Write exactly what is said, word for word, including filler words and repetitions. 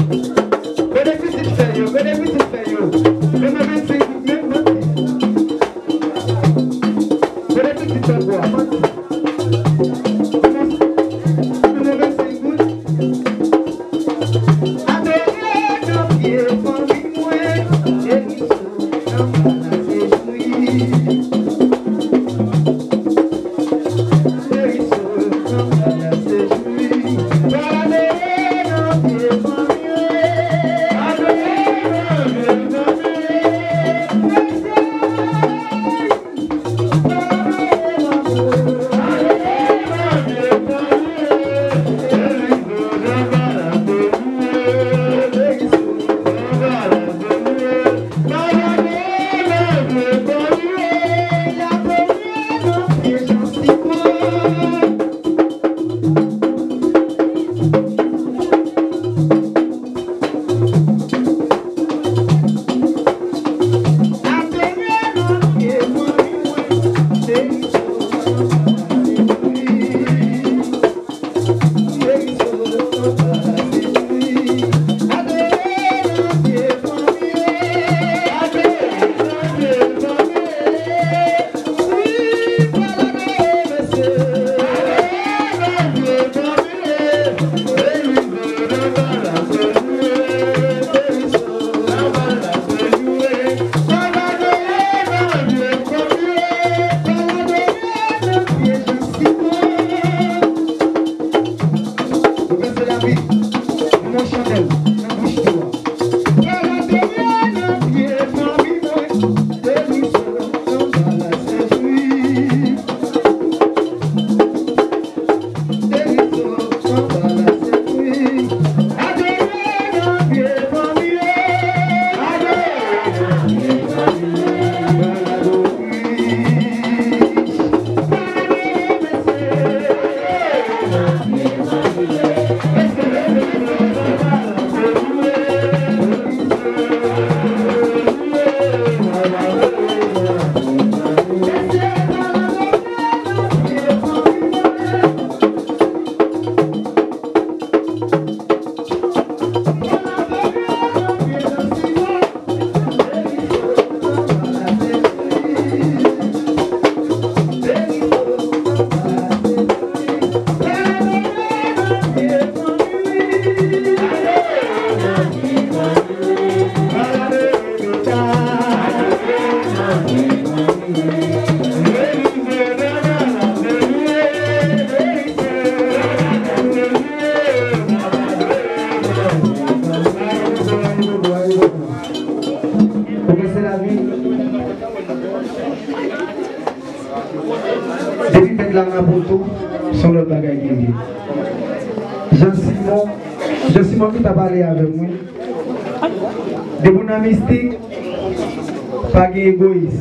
Kote pitit fè yo? Kote pitit fè yo? Menm vennsenk goud menm, manti. Kote pitit fè yo a? Manti. Menm vennsenk goud. Adore nan pye fanmi mwen, Deriso nan pala sejoui. Deriso nan pala sejoui. Adore nan pye fanmi mwen, adore nan pye fanmi mwen. Pou kè se lavi. Depi mèt la nan poto, se yon lòt bagay ki ye. Jean Simon, Jean Simon ki ta pale avè mwen. Depi w nan mistik, pa gen egoyis.